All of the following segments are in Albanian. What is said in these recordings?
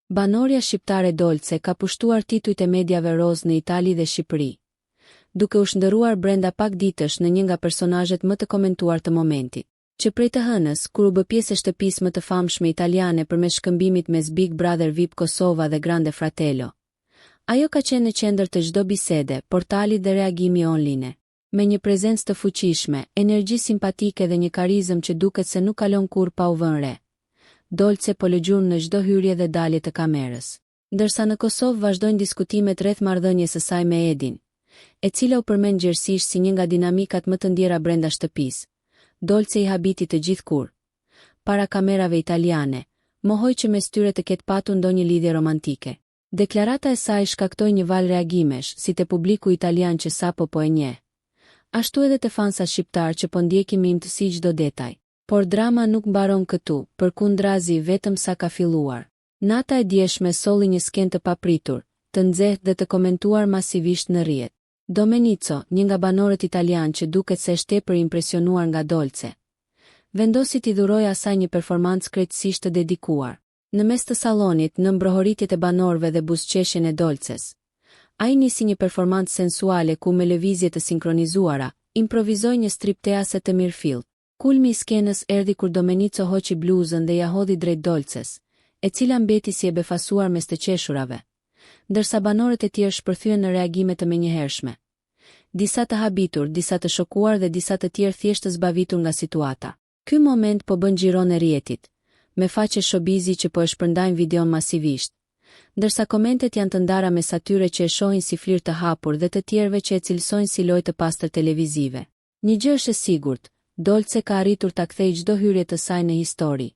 Banorja shqiptare Dolce ka pushtuar titujt e mediave rozë në Itali dhe Shqipëri, duke u shndërruar brenda pak ditësh në një nga personazhet më të komentuar të momentit. Që prej të hënës, kur u bë pjesë e shtëpisë më të famshme italiane përmes shkëmbimit mes Big Brother VIP Kosova dhe Grande Fratello, ajo ka qenë në qendër të çdo bisede, portalit dhe reagimi online. Me një prezencë të fuqishme, energji simpatike dhe një karizëm që duket se nuk kalon kurrë pa u vënë re, Dolce po lë gjurmë në çdo hyrje dhe dalje të kamerës. Ndërsa në Kosovë vazhdojnë diskutimet rreth marrëdhënies së saj me Edin, e cila u përmend gjerësisht si një nga dinamikat më të ndjera brenda shtëpisë, Dolce i habiti të gjithë kur, para kamerave italiane, mohoi që mes tyre të ketë patur ndonjë lidhje romantike. Deklarata e saj shkaktoi një valë reagimesh, si te publiku italian që sapo po e njeh, ashtu edhe te fansat shqiptarë që po ndjekin me imtësi çdo detaj. Por drama nuk mbaron këtu, përkundrazi vetëm sa ka filluar. Nata e djeshme solli një skenë të papritur, të nxehtë dhe të komentuar masivisht në rrjet. Domenico, një nga banorët italianë që duket se është tepër i impresionuar nga Dolce, vendosi t'i dhurojë asaj një performancë krejtësisht të dedikuar. Në mes të sallonit, nën brohoritjet e banorëve dhe buzëqeshjen e Dolces, ai nisi një performancë sensuale ku me lëvizje të sinkronizuara, improvizoi një striptease të mirëfilltë. Kulmi i skenës erdhi kur Domenico hoqi bluzën dhe ia hodhi drejt Dolces, e cila mbeti si e befasuar mes të qeshurave, ndërsa banorët e tjerë shpërthyen në reagime të menjëhershme. Disa të habitur, disa të shokuar dhe disa të tjerë thjesht të zbavitur nga situata. Ky moment po bën xhiron e rrjetit, me faqe showbizi që po e shpërndajnë videon masivisht, ndërsa komentet janë të ndara mes atyre që e shohin si flirt të hapur dhe të tjerëve që e cilësojnë si lojë të pastër televizive. Një gjë është e sigurt, Dolce ka arritur ta kthejë çdo hyrje të saj në histori.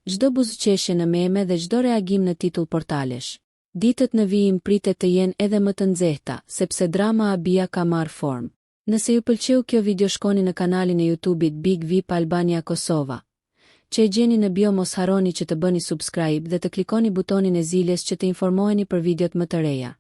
Çdo buzëqeshje në meme dhe çdo reagim në titull portalesh. Ditët në vijim pritet të jenë edhe më të nxehta, sepse drama Abia ka marrë formë. Nëse ju pëlqeu kjo video shkoni në kanalin e YouTube-it Big Vip Albania Kosova, që e gjeni në bio mos harroni që të bëni subscribe dhe të klikoni butonin e ziles që të informoheni për videot më të reja.